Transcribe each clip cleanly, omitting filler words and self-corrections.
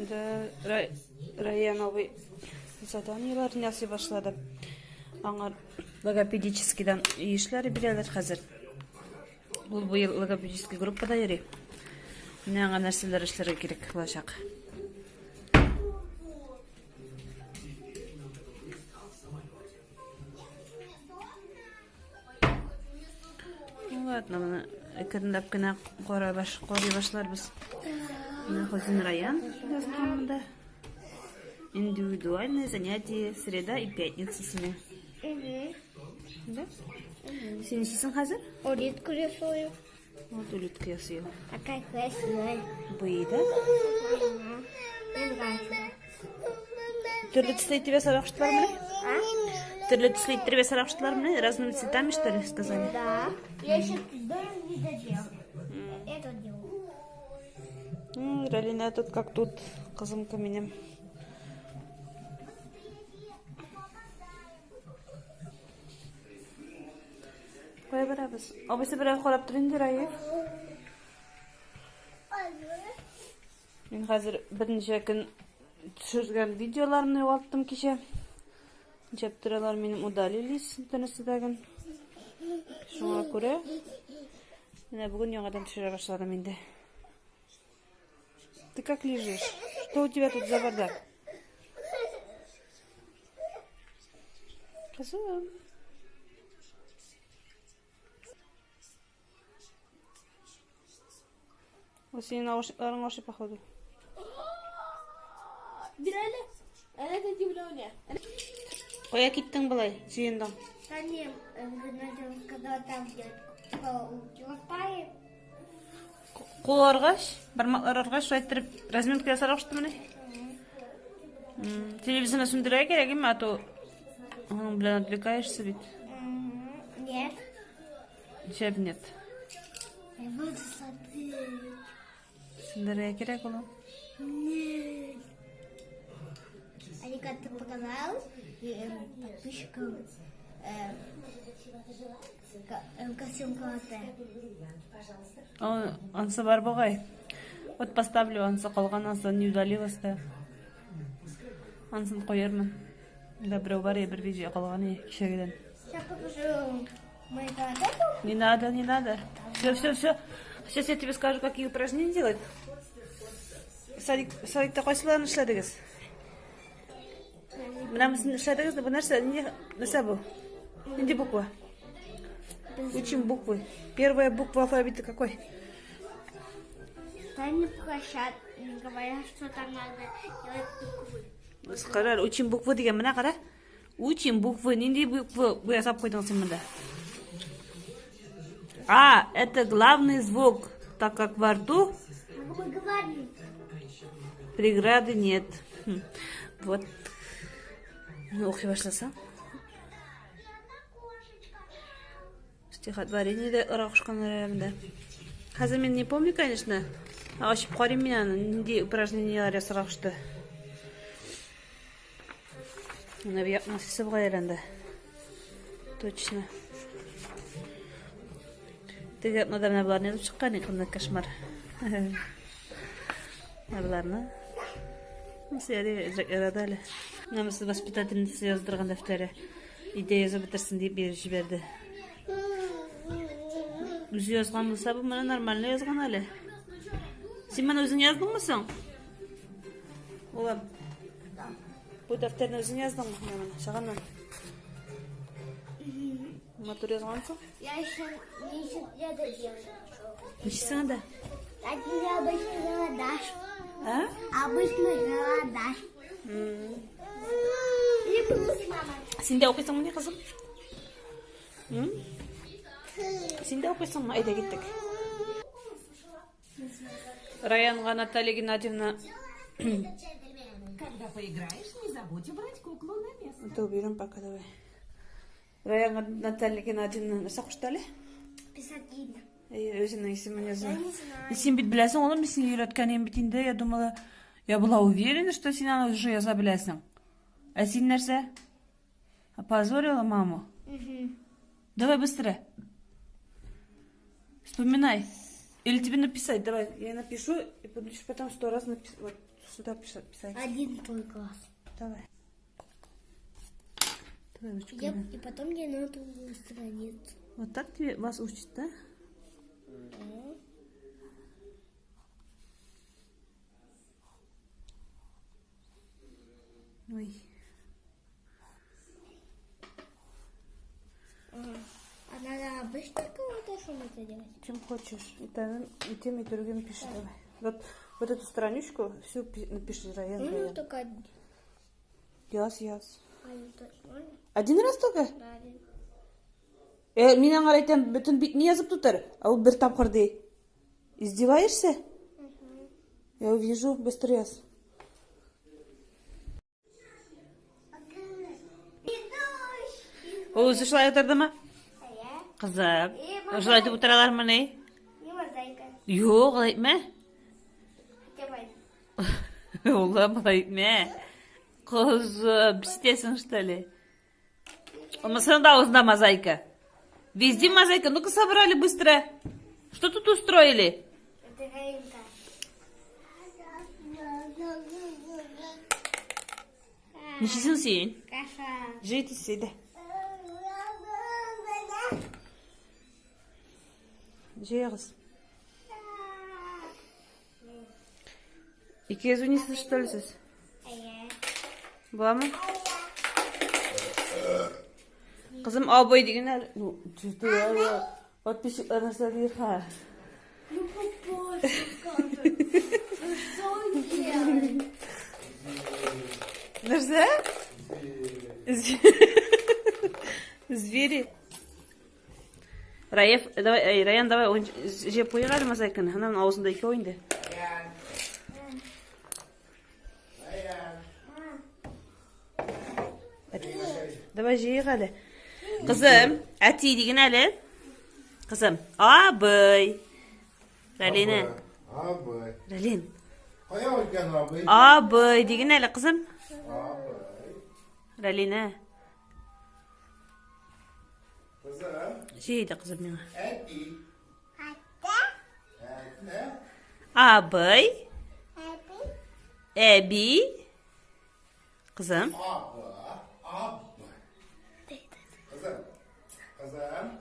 Да, Раян абый заданиеләрен ясый башлады. Аңа логопедическийдан өй эшләре бирәләр хәзер. Ул быел логопедический группада йөри. Менә аңа нәрсәләр эшләргә кирәк булачак. Ну ладно, моны әкренләп кенә кара баш, карый башларбыз. Менә Хозин Раян язган монда. Индивидуальное занятие среда и пятница сине. Да? Син ничесең хәзер? Улитку рисую. Вот улитка ясый. Такая красивая. Бый, да? Мне нравится. Төрле төсле итеп ясарга куштылармыни? А? Төрле төсле итеп ясарга куштылармыни? Разными цветами, что ли, сказали? Да. Я еще дом не доделал. Это делал. Ралина тут как тут, кызымка минем. Кая барабыз? Абыйсы берәр карап тор инде, Раиф. Мин хәзер берничә көн төшергән видеоларымны югалттым кичә. Нишләптер алар минем удалились интернеттәген. Шуңа күрә менә бүген яңадан төшерә башладым инде. Ты как лежишь? Что у тебя тут за бардак? Кызым. Ул синең наушникларың ашый, походу. Бир әле. Әле дә дивләүне. Кая киттең болай? Җыендың. Да не, Геннадий сказал, там где лопает. Кул аргач, бармаклар аргач, шулай иттереп разминка ясарга куштымыни? Телевизорны сүндерергә кирәк, әмма а то аның белән отвлекаешься бит. Нет. Нишләп нет? Я буду смотреть. Сүндерергә кирәк улым. Нет. Алика, ты показал подписчикам костюм карате? Ансы бар бугай. Вот поставлю, ансы калган, ансы не удалилось да. Ансын куярмын. Да, берәү бар, бер видео калган кичәгедән. Сейчас покажу мои карате. Не надо, не надо. Все, все, все. Сейчас я тебе скажу, какие упражнения делать. Садик, садикта кайсыларын эшләдегез? Менә монысын эшләдегез, бу нәрсә? Нинди нәрсә бу? Нинди буква? Учим буквы. Первая буква алфавита какой? Да не прощат, говорят, что там надо делать буквы. Кара, учим буквы дигән менә кара. Учим буквы. Нинди буквы бу ясап куйдың син монда? А, это главный звук, так как во рту Мы говорим. преграды нет. Хм. Вот. Ну, укый башласаң. Стихотворение дә ырга кушканнар әле монда. Хәзер мин не помню, конечно. Ачып карыйм мин аны, нинди упражнениеләр ясарга кушты. Менә бу якның сүзе бугай әле анда. Точно. Теге атнада менә боларны язып чыккан идек, монда кошмар. Менә боларны. Нәрсә әзрәк ярады әле. Менә монысы воспитательница яздырган дәфтәре. Өйдә язып бетерсен дип биреп җибәрде. Үзе язган булса, бу моны нормально язган әле. Син моны үзең яздыңмы соң? Улым. Бу дәфтәрне үзең яздыңмы? Менә моны, чыганнан. Матур язгансың. Я еще не еще я доделаю. Ничесең анда? А тебе обычно голодаш. А? Обычно голодаш. Или мама. Син дә укыйсыңмы ни, кызым? М? Син дә укыйсыңмы? Әйдә киттек. Раянга Наталья Геннадьевна Когда поиграешь, не забудь убрать куклу на место. Это уберем пока, давай. Раянга Наталья Геннадьевна нәрсә кушты әле? Писать имя. Әйе, үзенең исемен яза. Я не знаю. Син бит беләсең, улым, мин сине өйрәткән идем бит инде. Я думала, я была уверена, что син аны уже яза беләсең. Ә син нәрсә? Опозорила маму? Давай быстро. Вспоминай. Или тебе написать? Давай, я напишу, и будешь потом 100 раз написать. Вот сюда писать. Один только раз. Давай. Давай ручку. Я, и потом я на другую страницу. Вот так тебе вас учат, да? Да. Ой. А надо обычно карандашом это делать? Чем хочешь. И тем, и тем, и другим пиши. Давай. Вот, вот эту страничку всю напиши, Раян. Ну, Раян. только один. Яз, яз. Один только можно? Один раз только? Да, один. Мин аңа әйтәм, бөтен битне язып тутыр, а ул бер тапкыр ди. Издеваешься? Я увижу, быстро яз. Ул үзе шулай утырдымы? Кызым, шулай итеп утыралармыни? Не мозаика. Юк, алай итмә. Хотя бы один. Улым, алай итмә. Кызым, писитәсең, что ли? Монысының да авызында мозаика. Везде мозаика. Ну-ка собрали быстро. Что тут устроили? Это Раинка. Нишлисең син? Каша. Җый тиз әйдә. Җыегыз. Икегез уйныйсыз, что ли, сез? Буламы? Кызым абый диген әле. Ну, что подписчиклар нәрсә дияр ха? Ну, папаша скажет. Ну, что он делает? Нәрсә? Звери. Раев, давай, эй, Раян, давай, он җеп куйыйк әле мозаиканы. Аның авызында икәү инде. Давай җыйыйк әле. Кызым, әти диген әле. Кызым, абый. Ралина. Абый. Ралин. Кая икән абый? Абый диген әле, кызым. Абый. Ралина. Кызым. Җый иде, кызым, миңа. Әти. Әтә. Абый. Әби. Кызым. Абы. Абый. Кызым. Кызым.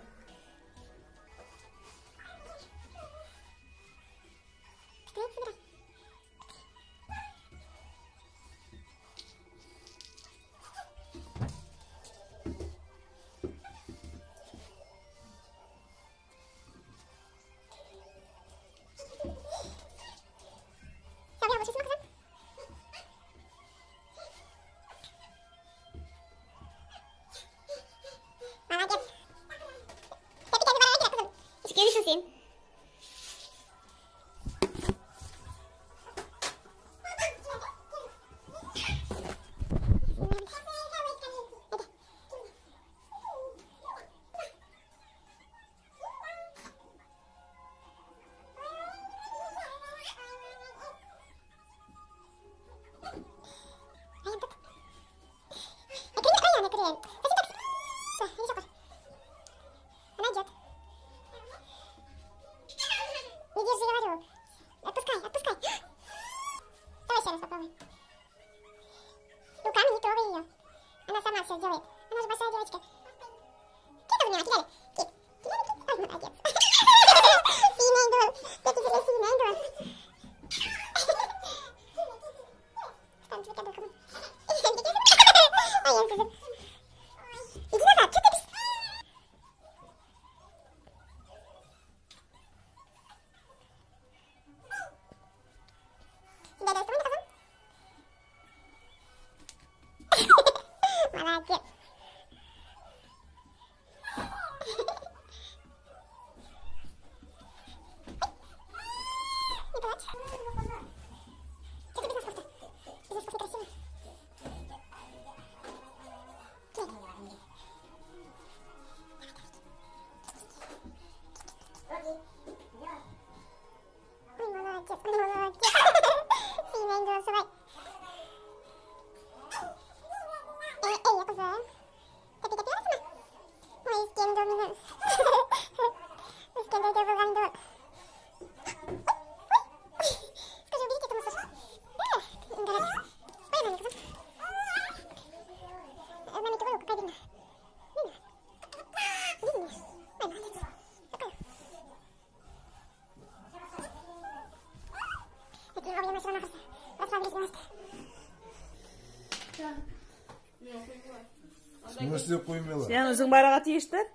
В смысле куймыйлар? Син үзең барырга тиештер.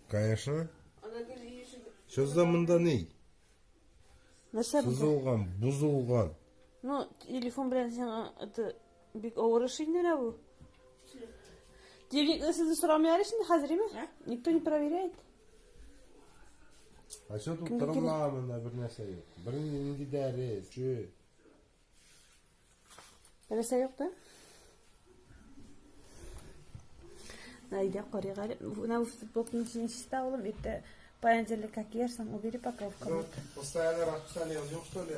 Конечно. Что за монда ни? Нәрсә бу? Сызылган, бузылган. Ну, телефон белән сиңа это бик авыр эш инде менә бу. Дневникны сезне сорамыйлар инде хәзер, име? Никто не проверяет. А что тут Кемгә кирәк? тырма монда бер нәрсә юк. Бер нинди дәрес, чү. Нәрсә юк та? Әйдә карыйк әле. Менә бу футболканы син чиста улым, иртә понедельникка киярсең, убери пока в комод. Постоянно расписание юк, что ли?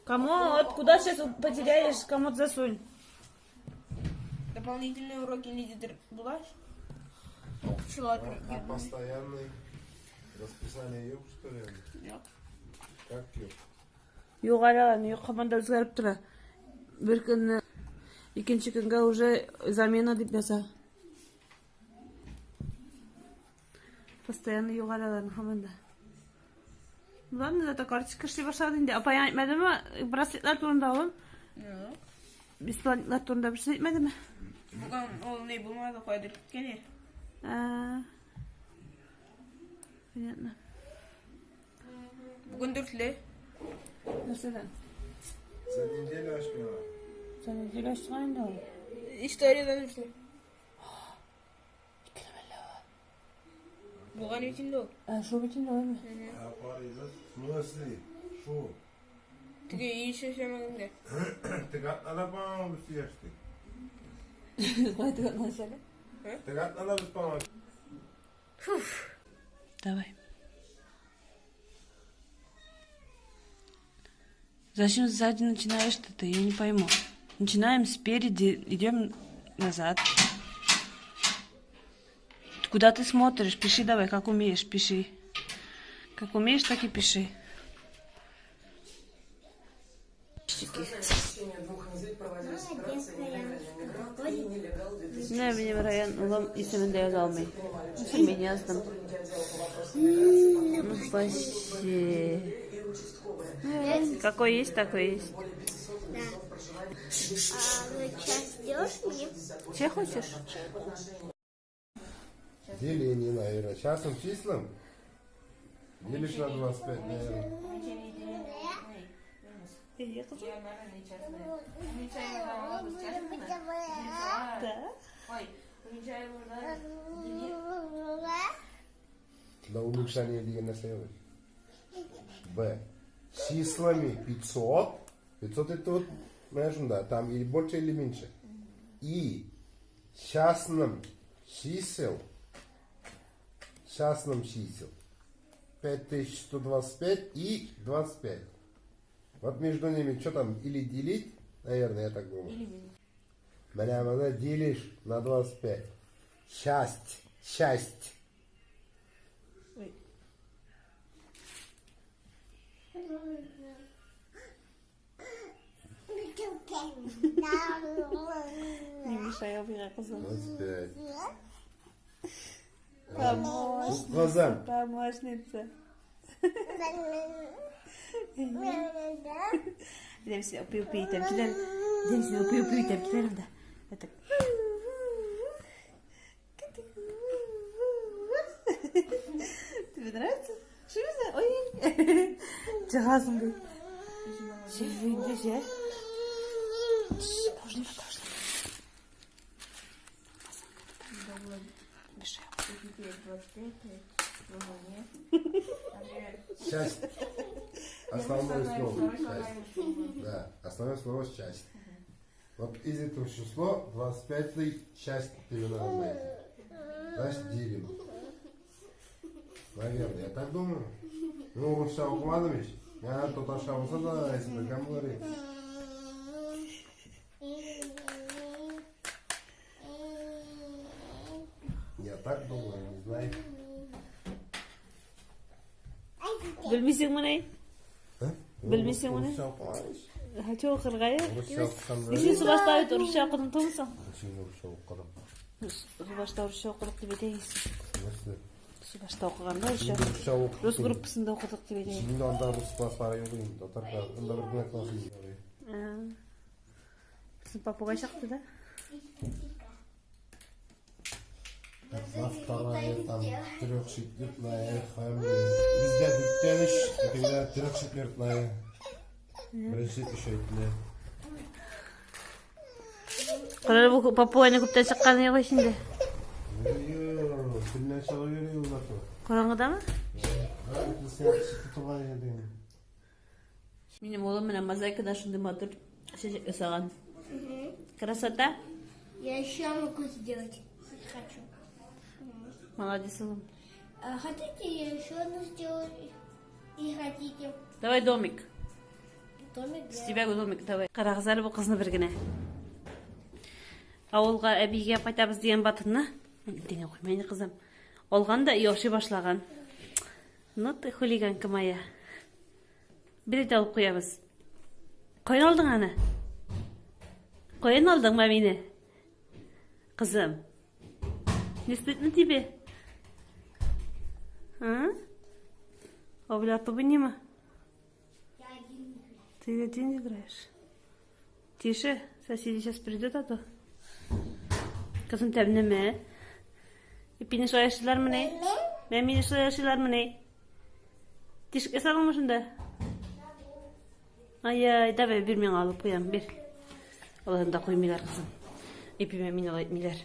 Комод, куда сейчас потеряешь, комод засунь. Дополнительные уроки лидер была? Укучылар А постоянный расписание юк, что ли? Юк. Как юк? Юк әле алар, юк, һаман да үзгәреп тора. Бер көнне икенче көнгә уже замена дип яза. Постоянно юк әле аларның һаман да. Ну Ладно, зато карточка эшли башлады инде. Апай әйтмәдеме браслетлар турында улым? Юк. Бесплатниклар турында берсе әйтмәдеме? Бүген ул ни булмады, кайдыр киткән иде. А, Понятно. Бүген дүртле. Нәрсәдән? За неделю ачмыйлар. Сен неделю ачкан инде ул. Историядән дүртле. Булган бит инде ул. Ә, шул бит инде ул. А паризас, в смысле? Шо? Теге иш эшләмәгәндә. Теге атнада, по-моему, без сөйләштек. Кайтып нәрсәле? Теге атнада без, по-моему, Давай. Зачем сзади начинаешь-то ты? Я не пойму. Начинаем спереди, идем назад. Куда ты смотришь? Пиши давай, как умеешь, пиши. Как умеешь, так и пиши. Не, минем Раян улым исемен дә яза алмый. Мин яздым. Ну, вообще. Какой есть, такой есть. Да. А вы сейчас сделаешь мне? Че хочешь? Деление, наверное. Частным числом делишь на 25, наверное. Да. Да уменьшение дигән нәрсә юк. Б. Числами 500. 500 это вот, знаешь, да, там или больше, или меньше. И частным чисел, частным чисел 5125 и 25. Вот между ними что там, или делить, наверное, я так думаю. Менә моны делишь на 25. Часть, часть. Ой. Не мешай абыйга, кызым. 25. Помощница. Глазам. Помощница. Идем син үпи-үпи итәм киләм. Идем син үпи-үпи итәм киләм дә. Это. Тебе нравится? Что это? Ой. Чыгасың бит. Инде же. Должна, должна. Мешай. Часть. Основное слово. Часть. Да, основное слово часть. Вот из этого число 25 часть тебе надо найти. Значит, делим. Наверное, я так думаю. Ну, русча укымадым ич. Я татарча булса да, если белгән булыр идем. Я так думаю, не знаю. Белмисеңмени? А? Белмисең моны? Русча укымадым ич. Хочу укырга. Русча укыганда. Син субашта бит русча укыдың түгелсең? Син русча укыдым. Субашта русча укыдык дип әйтәсең. В смысле? Субашта укыганда русча. Русча укыдым. Рус группасында укыдык дип әйтәсең. Инде анда рус класслары юк инде. Татар класс, анда бер генә класс иде. Безнең попугай чыкты да. Одна, вторая, там, трехчетвертная, фамилия. Бездә дүрттән өч, ә тегеләр трехчетвертная. Беренче өч әйтелә. Карар бу попугайны күптән чыкканы юк ич инде. Юк, көннән чыгып йөри ул зато. Караңгыдамы? Тотылган иде. Минем улым менә мозаикадан шундый матур чәчәк ясаган. Красота? Я еще могу сделать. Хочу. Молодец, улым. А хотите, я еще одну сделаю? И хотите Давай домик. домик? С тебя домик давай. Карагыз әле бу кызны бер генә. Авылга әбигә кайтабыз дигән батынны. Дигән куйма инде, кызым. Алган да яши башлаган. Ну ты хулиганка моя. Бер дә алып куябыз. Каян алдың аны? Каян алдың мамине? Кызым. Не стыдно тебе? А? Обляпы нима? Я один играю. Ты один играешь? Тише, соседи сейчас придут, а то. Кызым тәмлеме? Ипине шулай ашыйлармыни? Мәмине шулай ашыйлармыни? Тишек ясадыңмы шунда? Ай-ай, давай, бир миңа алып куям, бир. Аларын да куймыйлар, кызым. Ипиме мин алай итмиләр.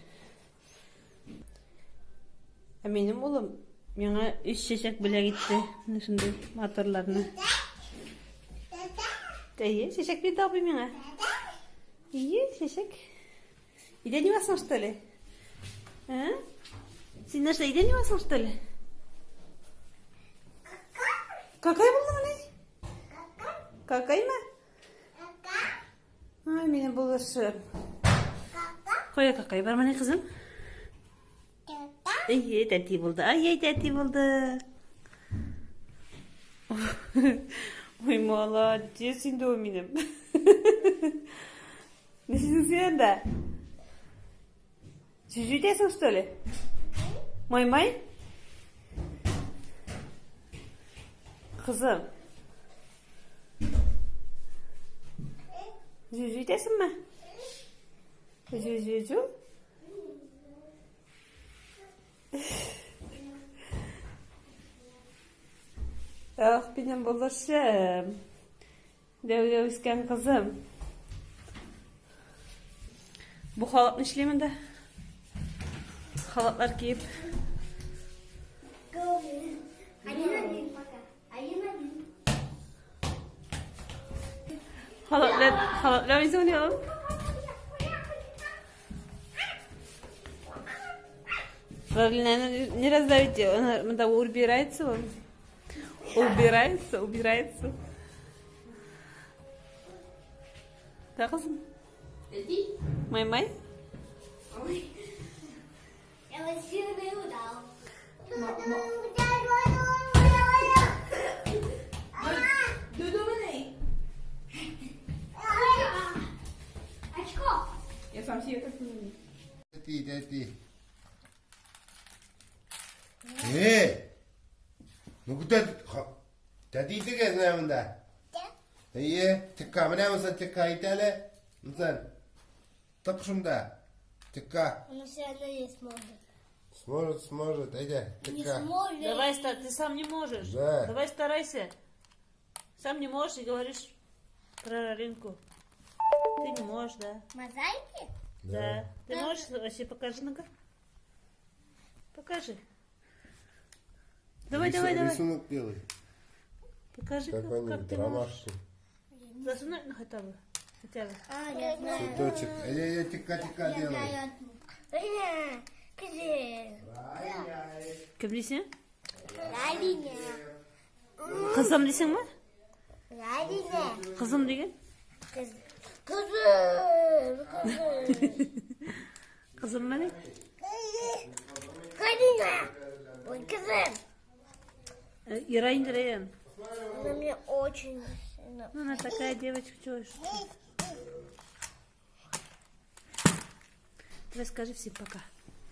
Ә минем улым миңа өч чәчәк бүләк итте. Менә шундый матурларны. Әйе, чәчәк бирде абый миңа. Әйе, чәчәк. Идән юасың, что ли? А? Син нәрсә, идән юасың, что ли? Какай булдымыни? Какаймы? Ай, минем булышым. Кая какай бар менә, кызым? Әйе, тәти булды. Ай, тәти булды. Ой, молодец инде ул минем. Нишлисең син анда? Сүз итәсең, что ли? Май-май? Кызым. Сүз итәсеңме? Зю-зю-зю? Ах, минем булышым. Дәү-дәү үскән кызым. Бу халат нишлим инде? Халатлар киеп. Один-один пока. Один-один. Халатлар, халатлар үзең уйныйм. Правильно, не раздавите, она монда убирается он. Убирается, убирается. Да, кызым? Май-май? Я вас сильный удал. Дудумыни? Очко. Я сам себе так не Тәти, тәти. Эй! Ну куда ты? Тәти итегез менә монда. Әйе, тыкка, менә монысы тыкка ит әле. Монсын. Тык шунда. Тыкка. Он все равно не сможет. Сможет, сможет. Әйдә, Не тыкка. сможет. Давай, ты сам не можешь. Да. Давай старайся. Сам не можешь и говоришь про Ринку. Ты не можешь, да? Мозаики? Да. Ты можешь? Вообще покажи, ну-ка. Покажи. Давай, давай, давай. Рисунок делай. Покажи, как Какой-нибудь ты можешь. ромашку. Засунуть, ну, хотя бы. Хотя бы. А, я знаю. Цветочек. Әйдә, әйдә, тыкка, тыкка Я делай. знаю одну. Э, Где? Кем дисең? Ралиня. Кызым дисеңме? Ралиня. Кызым дигән? Кыз. Кызым. Кызым. Кызым менә. Карина. Ой, кызым. Ира инде Раян. Она мне очень сильно. Ну, она такая девочка, чего ж. Давай скажи всем пока.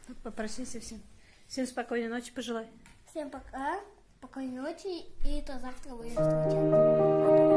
Ну, попрощайся всем. Всем спокойной ночи пожелай. Всем пока. Спокойной ночи. И до завтра будем встречаться.